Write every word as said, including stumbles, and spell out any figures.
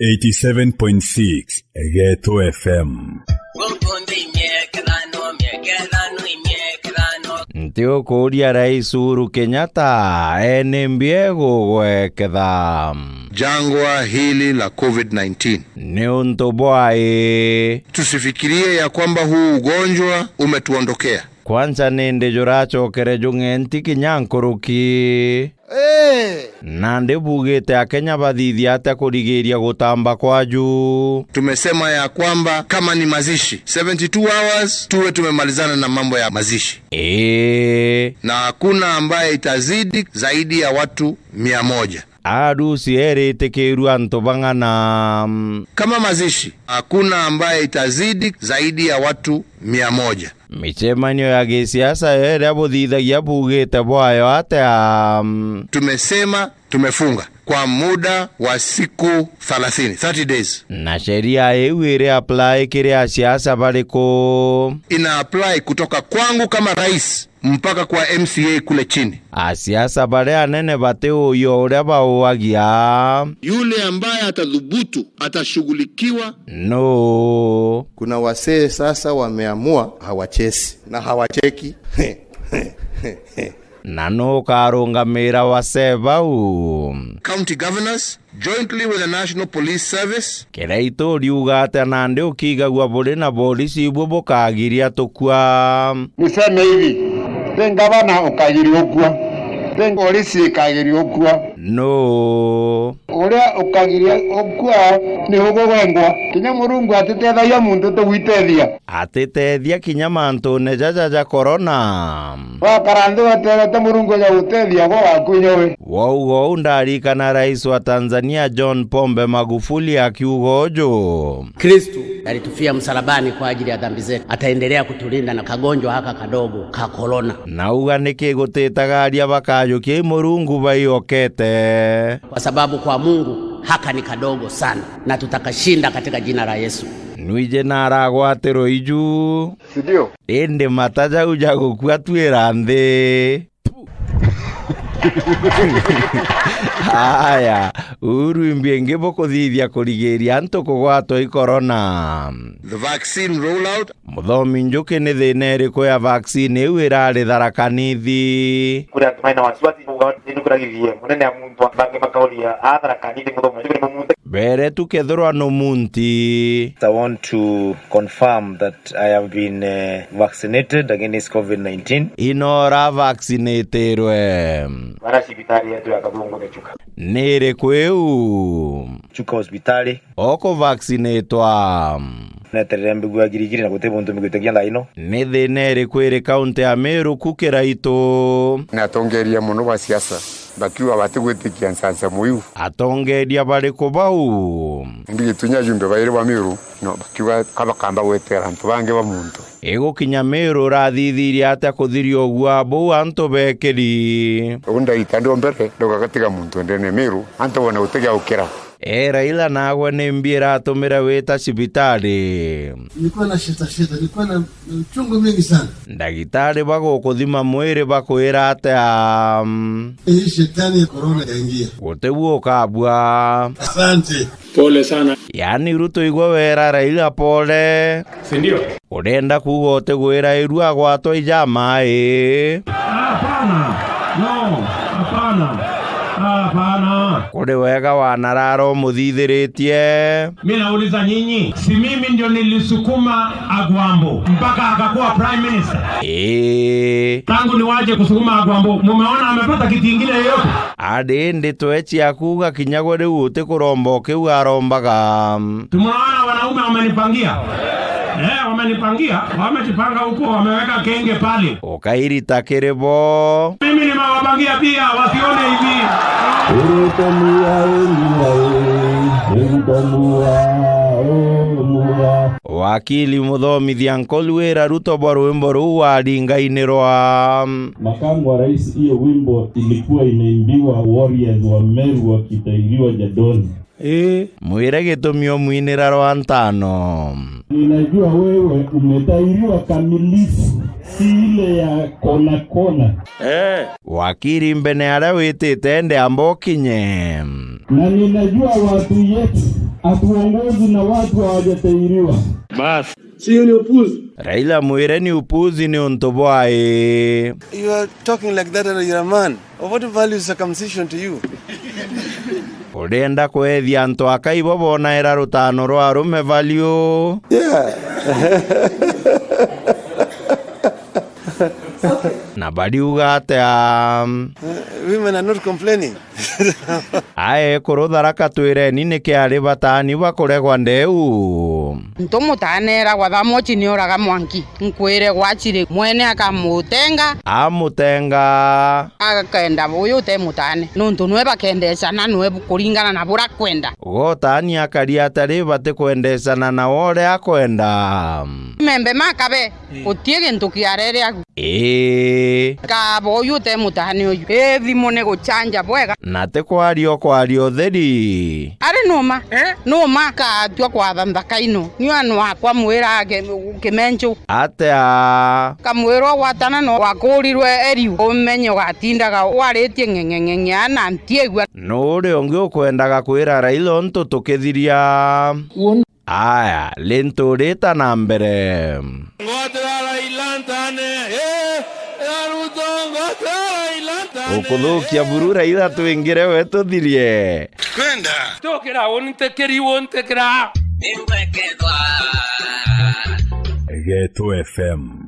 Eighty-seven point six Geto F M. Nti ukuuria Rais Uhuru Kenyatta, ene mbi egugweketha? Jangwa hili la covid nineteen. Ni untu bwai? Tusifikirie ya kwamba huu ugonjwa umetuondokea. Kwanza nindi juracokere jung'enti kinya nkuruki. Ee! Nandi bugite Akenya bathithia atia kurigiria gutamba kwaju? Tumesema ya kwamba kama ni mazishi, seventy-two hours tuwe tumemalizana na mambo ya mazishi. Ee. Na hakuna ambaye itazidi zaidi ya watu mia moja. Arusi eritikirua antu bang'ana? Kama mazishi, hakuna ambaye itazidi zaidi ya watu mia moja. Micemanio ya gisiasa yo iria buthithagia bugite bwayo atia? Tumesema tumefunga kwa muda wa siku thelathini, thirty days. Na sheria iu iri apply kiri asiasa bariku? Ina apply kutoka kwangu kama rais mpaka kwa M C A kule chini. Asiasa baria anene bati uyo uria bauagia. Yule ambaye atathubutu atashughulikiwa. No. Kuna wasee sasa wameamua hawachesi na hawacheki. Na nu ukarungamira wasee bau? County governors, jointly with the National Police Service. Kiraitu uriuga atia nandi ukigagua buri na borisi ibu bukagiria tukua? Niseme hivi, ti ngavana ukagiria ukua, ti borisi ikagiria ukua. No. Uria ukagiria ukua ni ugugwengwa. Kinya Murungu atitethagia muntu tugwitethia. Atitethia kinya mantune jaja ja korona. Wakara nthi weterete Murungu aja gutethia, gwe waku inya we. Wauga uu ndarikana rais wa Tanzania John Pombe Magufuli akiuga uju. Kristu alitufia msalabani kwa ajili ya dhambi zetu. Ataendelea kutulinda na kagonjwa haka kadogo ka korona. Nauga niki gutitagaria bakajukia i Murungu baiokete. Kwa sababu kwa Mungu haka ni kadogo sana, na tutakashinda katika jina la Yesu. Nwiji naragwatirwe iju. Si ndio? Indi mata jau ja gukua twira nthi. Aya, uu rwimbi ingi bukuthithia kurigiria antu kugwatwa i korona. The vaccine rollout. Muthomi Njuki, ni thina iriku ya vaccine iu irari Tharaka Nithi? Kuri antu maina wasiwasi kuuga ni nukuragithie munene ya muntu, bangi makauria, a Tharaka Nithi Muthomi Njuki ni mumunte? Bere tu kethirwa nu munti. I want to confirm that I have been, eh, vaccinated against covid nineteen. Inora vaccinatirwe. Bara cibitari yetu ya Kathungu ni Chuka. Ni iriku iu? Chuka hospitali. Oko vaccinatwa. Neterere mbigua girigiri na guti muntu mbiguite kinya thaa ino. Ni thina iriku iri kaunti ya Meru ku Kiraitu? Ni atongeria mono ba siasa bakiuga batigwitikia ncancamu iu. Atongeria bariku bau? Indi gitunya ajumbe bairi ba Meru, no, bakiuga ka bakamba gwetera antu bangi ba muntu. Igukinya Meru, urathithirie atia kuthiria ugua buu antu bekiri? Uu ndaita ndi o mbere, ndauga gatiga muntu ndene Meru, antu bona gutigia ukira. E Raila, nagwe ni mbi iratumire wita cibitari? Nilikuwa na shida shida, nilikuwa na, na uchungu mingi sana. Ndagitari bagukuthima mwiri bakwira atia? Hii shetani ya corona yaingia. Guti bu ukabua. Asante. Pole sana. Yaani Ruto igwe wera Raila pole. Si ndio? Urenda kuuga utigwira iru agwatwa ijamai? Hapana. No, hapana. Hapana. Kuri wega wanarara umuthithiritie. Mi nauliza nyinyi, si mimi ndio nilisukuma Agwambo mpaka akakuwa prime minister? Ii. Tangu niwache kusukuma Agwambo, mumeona amepata kiti ingine yoyote? Adi indi twechia kuuga kinya gwe riu utikuromba ukiu arombaga. Tumeona wanaume wamenipangia. Eh, wamenipangia, wamejipanga huko, wameweka kenge pale. Ukairita kiri bo. Mimi nimewapangia pia, wasione hivi. Urutamua, urutamua, urutamua, urutamua. Wakili muthomithia nkolwira Ruto bwa rwimbo ruu waringainirwa. Makamu wa Rais, hiyo wimbo ilikuwa imeimbiwa warriors wa Meru wakitairiwa jadoni. Ii. Mwire gitumi umwinira rwa ntano. Ninajua wewe umetairiwa kamilifu, si ile ya kona kona. Eh. Wakiri mbene aria witite ndi amba ukinye. Na ninajua watu yetu hatuongozwi na watu hawajatairiwa. Bas. Sio ni upuzi. Raila mwire ni upuzi ni untu bwai. You are talking like that and you're a man. Of what value is circumcision to you? Urienda kwethia antu akai bo bonaira rutano rwa arume value? Yeah. Na bariuga atia? Uh, women are not complaining. Ae, kurutharaka twireni niki ari batani bakuregwa ndeu? Ntu mutane eragwa thamochi ni oraga mwanki, nkwire gwachiri mwene akamutenga. Amutenga. Akenda uyu ute mutane, nuntu nwe bakendecana nwe bu-, kuringana na bura kwenda. Gotani akari atari batikwendecana na wore akwenda. Membe makabe, gutie gintu kiarere agu. Ii. Kaba uyu ute mutane uyu. Ii, thimu ni guchanja bwega. Na ti kwaria ukwaria utheri. Ari numa? Eh? Numa katua kwatha nthaka ino. Ni wana wakwa mwira age kimenchu. Atia? Kamwira ugwatana no wakurirwe eriu. Umenye ugatindaga waritie ng'eng'eng'eng'ea na ntiigua. Nuri ungi ukwendaga kwira Raila untu tukithiria? Aya, lintu rita na mbere. Ngwatira Raila ntane, eh, ya Ruto, ngwatira Raila ntane. Ukuthukia buru Raila twingire we tuthirie. Kwenda. Tukira untikiri untikira. Geto F M.